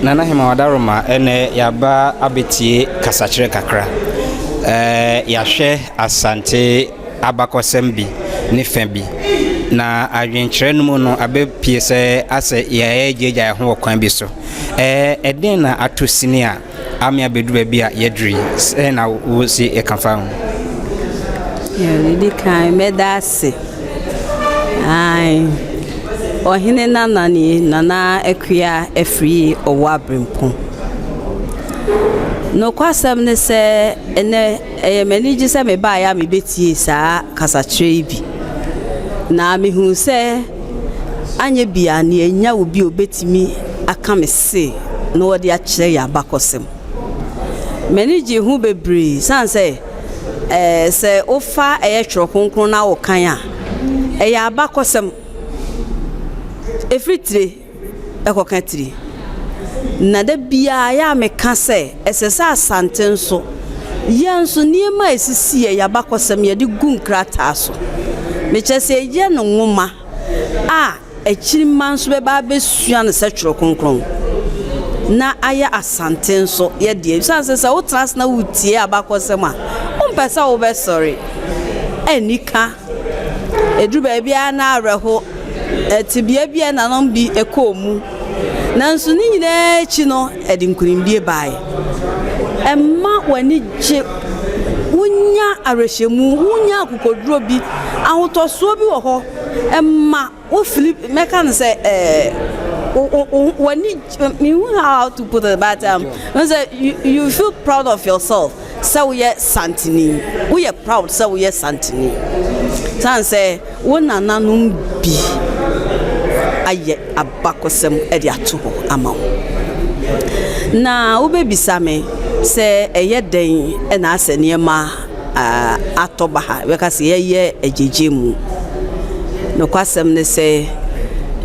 Nana Hema Wadaroma, ɛnɛ yɛaba abɛtie kasakyerɛ kakra. Yɛahwɛ Asante abakɔsɛm bi ne fa bi. Na adwenkyerɛ no mu no abɛpie sɛ asɛ yɛyɛ gyagya yɛn ho wɔ kwan bi so. Ɛdɛn na ato sini a ame abɛduru baabi a yɛduru yi? Sɛ na wo si ɛka fa ho? Yɛdi kan, mɛda ase. Ae. Ɔhene nana nie, Nana Akua Afiri ɔwɔ Aberempɔn. Nokwasɛm ne sɛ, ɛnɛ ɛyɛ m'ani gye sɛ mebaeɛ a mebɛtie saa kasakyerɛ yi bi. Na mehu sɛ anyɛ bia ne anya obi a obɛtumi aka me se na wɔde akyerɛ yɛ abakɔsɛm. M'ani gye ho bebree san sɛ sɛ wofa ɛyɛ Twerɛ Kronkron na wokan a, ɛyɛ abakɔsɛm. Ɛfiri tire ɛkɔka tire. Na da biara yɛ a meka sɛ ɛsɛ sɛ Asante nso, yɛn nso nneɛma a ɛsisi yɛ abakɔsɛm yɛde gu nkrataa so. Mekyerɛ sɛ yɛyɛ no nwoma a akyirima nso bɛba abɛsua no sɛ Twerɛ Kronkron. Na ayɛ Asante nso yɛdeɛ. Ɛsiane sɛ sɛ wotena ase na wotie abakɔsɛm a, wompɛ sɛ wobɛsɔre. Anika. Ɛduru baabi a na awerɛho. Tebea bi a nanom bi kɔɔ mu. Nanso ne nyinaa akyi no, ɛde nkonimdie baeɛ. Ɛma w'ani gye. Wonya awerɛhyɛmu, wonya akokoduro bi, ahotɔsoɔ bi wɔ hɔ. Ɛma wo feel, mɛka no sɛ w'ani, mehu how to put it, but sɛ you feel proud of yourself sɛ woyɛ Santini. Woyɛ proud sɛ woyɛ Santini. San sɛ wo nananom bi ayɛ abakɔsɛm de ato hɔ ama wo. Na wobɛbisa me sɛ ɛyɛ dɛn ɛna asɛ nneɛma atɔ ba ha, bɛka sɛ yɛyɛ agyegye mu. Nokwasɛm ne sɛ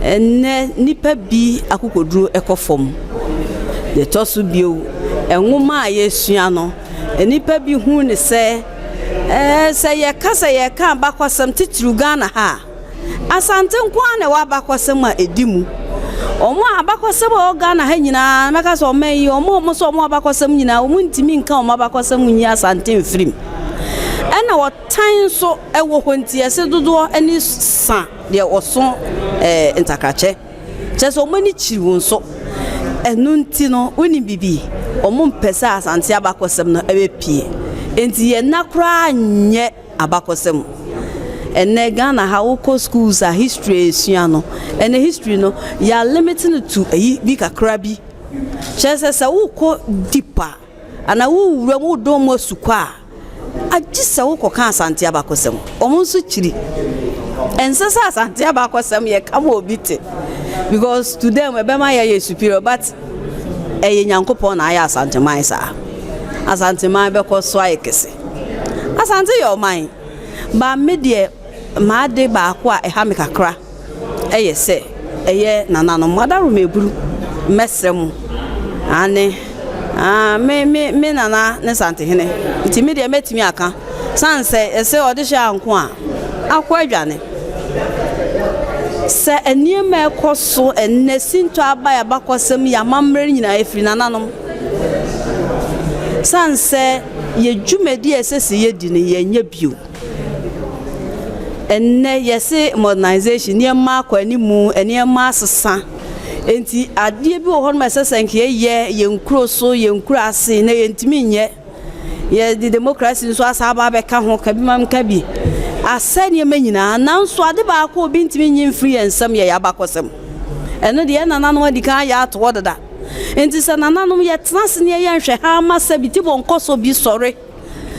ɛnnɛ nnipa bi akokoduro ɛkɔ fam. Deɛ ɛtɔ so bio, nwoma a yɛsua no, nnipa bi hu ne sɛ sɛ yɛka sɛ yɛka abakɔsɛm titiriw Ghana ha a, Asante nko ara na ɛwɔ abakɔsɛm a ɛdi mu. Ɔmo a abakɔsɛm a ɛwɔ Ghana ha nyinaa, mɛka sɛ ɔman yi, ɔmo a ɔmo sɛ ɔmo abakɔsɛm nyinaa, ɔmo ntumi nka ɔmo abakɔsɛm nyi Asante mfirim. Ɛna ɔtan nso ɛwɔ hɔ, nti ɛsɛ dodoɔ ɛne sa deɛ ɔso ntakrakyɛ. Kyerɛ sɛ ɔmo ani kyiri wo nso. Ɛno nti no, wonim bibi, ɔmo mpɛ sɛ Asante abakɔsɛm no ɛbɛpie. Nti yɛn nna koraa nyɛ abakɔsɛm. Ɛnɛ Ghana ha, wokɔ schools a, history esua no, ɛnɛ history no yɛ limit no to ɛyi bi kakra bi. Kyerɛ sɛ sɛ wokɔ deep a anaa wowura mu wodɔn mu asukɔ a, agye sɛ wokɔka Asante abakɔsɛm. Ɔmo nso kyiri. Ɛnsɛ sɛ Asante abakɔsɛm yɛ kama obi te, because to them ɛbɛma yɛyɛ superior, but ɛyɛ Nyankopɔn na ayɛ Asanteman saa. Asanteman bɛkɔ so ayɛ kɛse. Asante yɛ ɔman ba. Me deɛ, maade baako a ɛha me kakra ɛyɛ sɛ ɛyɛ nananom adaroma eburu. Mmɛsrɛ mu ane me me me nana ne Santehene, nti me deɛ mɛtumi aka san sɛ ɛsɛ ɔde hyɛ anko a akɔ adwane sɛ nneɛma ɛkɔ so ɛnnɛ sintɔ aba yɛ abakɔsɛm yɛ amammerɛ nyinaa ɛfiri nananom, san sɛ yɛ dwumadi a ɛsɛ sɛ yɛdi no yɛnyɛ bio. Ɛnnɛ yɛse modernization, nneɛma akɔ animu, nneɛma asesa, nti adeɛ bi wɔ hɔ nom a ɛsɛ sɛ nka yɛyɛ yɛn kuro so, yɛn kuro ase na yɛntumi nyɛ. Yɛde democracy nso asa aba abɛka ho ka bi ma nka bi asɛ nneɛma nyinaa. Nanso ade baako a obi ntumi nyi mfiri yɛn nsam yɛ yɛ abakɔsɛm. Ɛno deɛ, yɛn nananom adi kan ayɛ ato hɔ deda, nti sɛ nananom yɛtena ase ne yɛyɛ nhwɛ ha ama sɛ bi ti bɔ nkɔsɔ bi sɔre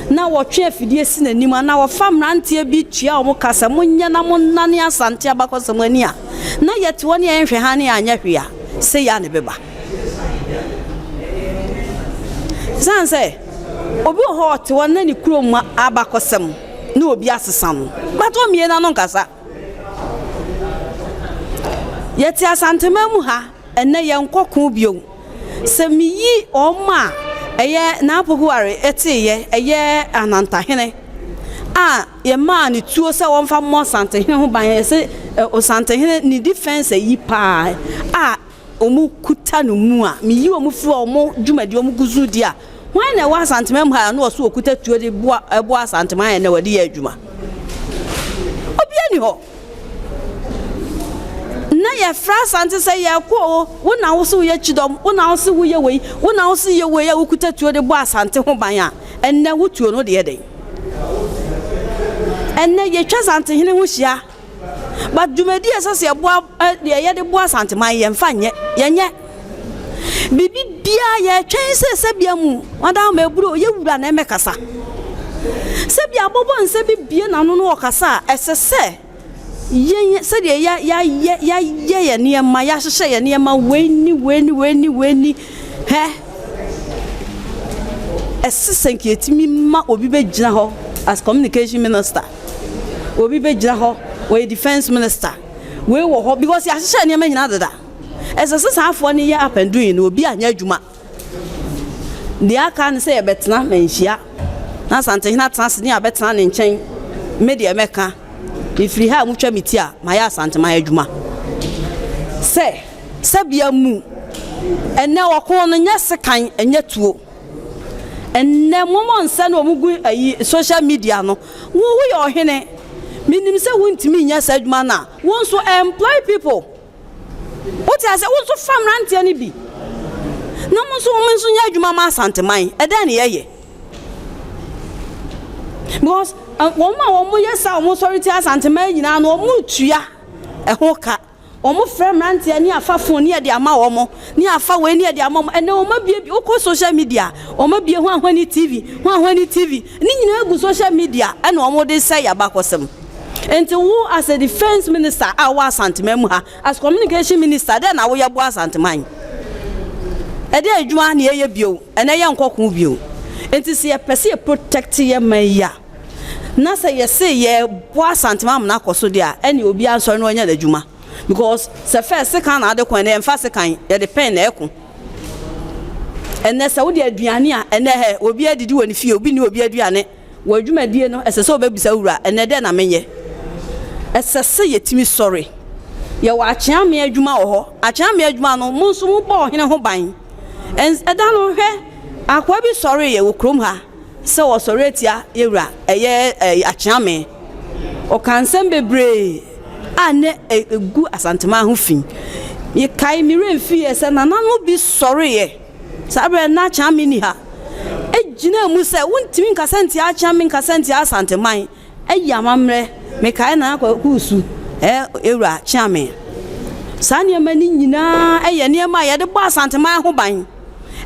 na wɔtwe afidie si n'anim anaa wɔfa mmeranteɛ bi tua wɔn ka sɛ monyɛ na monnane Asante abakɔsɛm ani a, na yɛte hɔ ne yɛn nhwɛ ha ne yɛanyɛ hwee a, sɛ yɛ a ne bɛba san sɛ obi wɔ hɔ ɔte hɔ na ne kurom abakɔsɛm ne obi asesa no, but ɔmmie n'ano nkasa. Yɛte Asanteman mu ha ɛnɛ, yɛnkɔ ko bio. Sɛ meyi ɔmo a ɛyɛ n'apokuware ɛteeɛ, ɛyɛ Anantahene a yɛmaa ne tuo sɛ wɔmfa mmɔ Santehene ho ban, yɛsɛ Osantehene ne defense yi paa a. wɔn kuta no mu a, meyi wɔn firi wɔn dwumadi wɔn gu so di a, hwan na ɛwɔ Asanteman mu ha a na ɔso ɔkuta tuo de boa ɛboa Asanteman a ɛnɛ wɔde yɛ adwuma? Obiara ni hɔ. Na yɛfrɛ Asante sɛ yɛkɔ o, wo na wo se woyɛ kyidɔm, wo na wo se woyɛ wei, wo na wo se yɛ wei a wokuta tuo de bɔ Asante ho ban a, ɛnnɛ wo tuo no deɛ dɛn? Ɛnnɛ yɛtwa Asantehene ho hyia, but dwumadi a ɛsɛ sɛ yɛboa deɛ yɛde boa Asanteman yɛmfa nyɛ, yɛnyɛ. Biribi biara yɛtwɛn sɛ sɛbea mu ɔdan ma aburo yɛ wura na ɛmɛkasa. Sɛbea abɔbɔ nsa bi bie n'ano no ɔkasa a, ɛsɛ sɛ yɛn sɛdeɛ yɛ yɛayɛ yɛayɛ yɛn nneɛma yɛahyehyɛ yɛn nneɛma wei ni wei ni wei ni wei ni hɛ ɛsɛ sɛ nka yɛtumi ma obi bɛgyina hɔ as communication minister obi bɛgyina hɔ ɔyɛ defence minister wei wɔ hɔ because yɛahyehyɛ nneɛma nyinaa deda. Ɛsɛ sɛ saa afoa no yɛ up and doing na obi anyɛ adwuma. Deɛ aka ne sɛ yɛbɛtena manhyia na Asantehene atena ase ne yɛabɛtena ne nkyɛn. Me deɛ mɛka, mefiri ha a motwa me ti a, mayɛ Asanteman adwuma. Sɛ sɛbea mu ɛnnɛ ɔko no nyɛ sekan, ɛnyɛ tuo. Ɛnnɛ mom nsa na wɔn gu ayi social media no, wo woyɛ ɔhene, menim sɛ wontumi nyɛ saa adwuma no a, wo nso employ people. Wote aseɛ? Wo nso fa mmeranteɛ no bi na mo nso wɔn nso nyɛ adwuma ma Asanteman. Ɛdɛn na yɛyɛ? Because eh, wɔn a wɔn yɛ saa wɔn sɔre tia Asanteman nyinaa no wɔn retua ɛho ka. Wɔn frɛ mmeranteɛ ne afa phone ne yɛde ama wɔn ne afa wei ne yɛde ama wɔn. Ɛnɛ wɔn abie bi wokɔ social media wɔn abie ho ahwani TV ho ahwani TV ne nyinaa gu social media ɛna wɔn de sɛ yabakɔsɛm. Nti wo as a defence minister a wowɔ Asanteman mu ha, as communication minister, dɛn na woyɛ boa Asanteman? Ɛdeɛn adwuma na yɛyɛ bio? Ɛnɛ yɛnkɔ ko bio. Nti sɛ yɛpɛ sɛ yɛ protect yɛ man yi a, na sɛ yɛse yɛboa Asanteman ama no akɔ so deɛ a, ɛneɛ obiara nsɔre na ɔnyɛ n'adwuma. Because sɛ first sekan na ade ko ɛnɛ yɛmfa sekan, yɛde pen na ɛko. Ɛnɛ sɛ wode aduane a, ɛnɛ hɛ, obiara didi wɔ ne fie, obi nni obi aduane. Wɔ dwumadie no, ɛsɛ sɛ wobɛbisa wo wura, Ɛnnɛ dɛn na menyɛ? Ɛsɛ sɛ yɛtumi sɔre. Yɛwɔ akyeame adwuma wɔ hɔ. Akyeame adwuma no, mo nso mobɔ ɔhene ho ban. Ɛda no, hwɛ, akoa bi sɔreeɛ wɔ kurom ha sɛ ɔresɔre atia yɛn wura, ɛyɛ akyeame. Ɔkaa nsɛm bebree a na ɛgu Asanteman ho fi. Mekae, me werɛ mfiiɛ sɛ nananom bi sɔreeɛ. Saa berɛ no na Kyeame nni ha. Gyinaa mu sɛ, Wontumi nkasa ntia Akyeame nkasa ntia Asanteman. Ayi amammerɛ. Mekae Nana Kwaku Osu, ɛɛ Ewura Kyeame. Saa nneɛma no nyinaa yɛ nneɛma a yɛde bɔ Asanteman ho ban.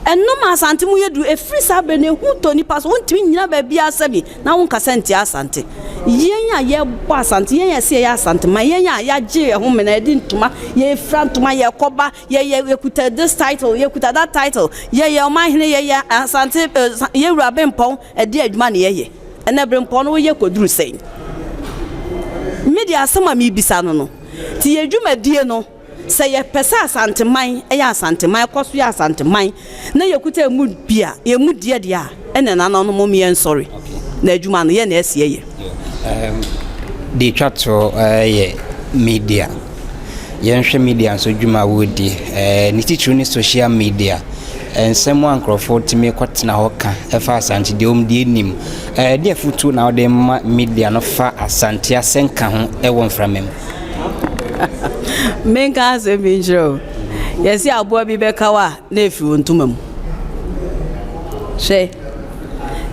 Ɛno ma Asante mu yɛ duru. Ɛfiri saa berɛ no, ehu tɔ nnipa so. Wontumi nnyina baabiara sɛbi na wonkasa ntia Asante. Yɛn a yɛbɔ Asante, yɛn a yɛse yɛyɛ Asanteman, yɛn a yɛagye yɛn ho mena, yɛde ntoma, yɛfira ntoma, yɛkɔba, Yɛyɛ yɛkuta this title, yɛkuta that title, yɛyɛ ɔmanhene, yɛyɛ Asante, yɛwura Bempɔn, ɛdeɛ adwuma na yɛyɛ? Ɛnɛ Bempɔn no woyɛ kɔduru sɛn? Me deɛ asɛm a mebisa no no, nti yɛn dwumadie no, sɛ yɛpɛ sɛ Asanteman yɛ Asanteman, kɔ so yɛ Asanteman, na yɛkuta ɛmu bi a, yɛn mu deɛ deɛ a, ɛna nananom mom yɛnsɔre, na adwuma no yɛn na ɛsɛ yɛyɛ. Deɛ ɛtwa toɔ yɛ media. Yɛnhwɛ media nso dwuma a wɔredi. Ne titiriw ne social media. Nsɛm a nkurɔfoɔ tumi kɔtena hɔ ka fa Asante deɛ wɔn deɛ nnim. Ɛdeɛn afotuo na wode ma media no fa Asante asɛnka ho wɔ mframa mu? Menka asɛm bi nkyerɛ wo. Yɛse aboa bi bɛka wo a na ɛfiri wo ntoma mu. Hwɛ,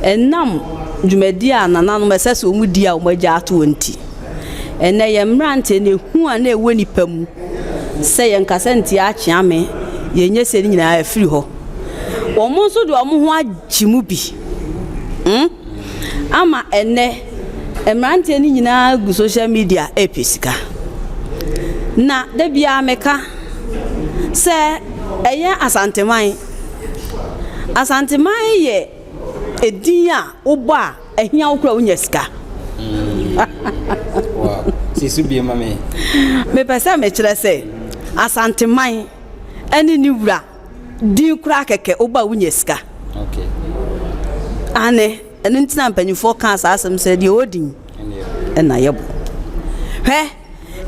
ɛnam dwumadi a nananom ɛsɛ sɛ wɔn di a wɔn agya ato wɔn nti, Ɛnnɛ, yɛn mmeranteɛ no, ehu a na ɛwɔ nnipa mu sɛ yɛnkasa ntia akyeame, yɛnyɛ sei no nyinaa afiri hɔ. Wɔn nso de wɔn ho agye mu bi. Hmm? Ama ɛnnɛ, mmeranteɛ no nyinaa gu social media ɛrepɛ sika. Na da biara meka sɛ ɛyɛ Asanteman. Asanteman yɛ edin a wobɔ a Ɛhia wo koraa wonya sika. Si so bio ma me. Mepɛ sɛ mekyerɛ sɛ Asanteman ne ne wura din koraa kɛkɛ wobɔ a wonya sika. Okay. Ane, ɛno nti na mpanyinfoɔ kaa saa asɛm sɛ deɛ ɔwɔ din ɛna yɛbɔ. Hwɛ.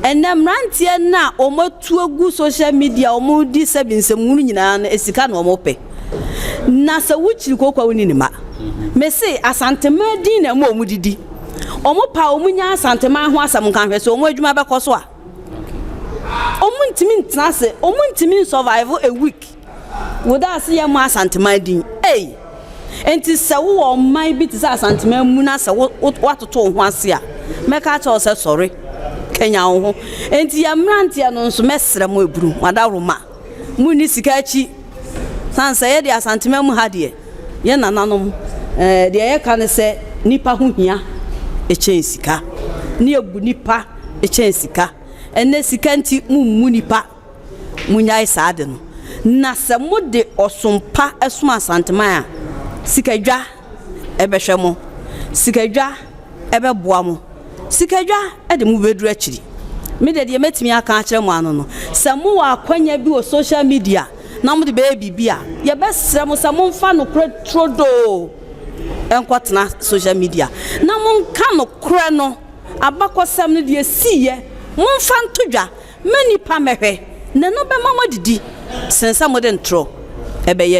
Ɛnnɛ mmeranteɛ no a wɔatu agu social media a wɔredi sɛbi nsɛmhunu nyinaa no, sika na wɔpɛ. Na sɛ wokyiri kooko a wonni ne mma. Mese Asanteman din na ɛma wɔdidi. Wɔpɛ a wɔnya Asanteman ho asɛm nka hwɛ sɛ wɔn adwuma bɛkɔ so a. Wɔntumi ntena ase, wɔntumi nsurvive a week without sɛ yɛmmɔ Asanteman din. Ei! Enti sɛ wowɔ ɔman bi te sɛ Asanteman mu na sɛ woatoto wo ho ase a, mɛka akyerɛ wo sɛ sɔre, kanyan wo ho. Enti yɛn mmeranteɛ no nso, mɛsrɛ mo aburu, mo adaworoma, monni sika akyi. Sane sɛ yɛde Asanteman mu ha deɛ, yɛn nananom, eh, deɛ yɛka ne sɛ nipa ho hia kyɛn sika. Ne yɛbu nipa kyɛn sika. Ɛnnɛ sika nti, mommu nipa. Monnyae saa ade no. Na sɛ mode ɔsom pa som Asanteman a, sikadwa bɛhwɛ mo, sikadwa bɛboa mo, sikadwa de mo bɛduru akyiri. Me deɛ, deɛ mɛtumi aka akyerɛ mo ano no, sɛ mowɔ akwanya bi wɔ social media na mode bɛyɛ biribi a, yɛbɛsrɛ mo sɛ momfa nokorɛ turodoo nkɔtena social media na monka nokorɛ no, abakɔsɛm no, deɛ ɛsiiɛ, momfa nto dwa. Ma nnipa mmɛhwɛ, na ɛno bɛma moadidi sen sɛ mode ntorɔ bɛyɛ.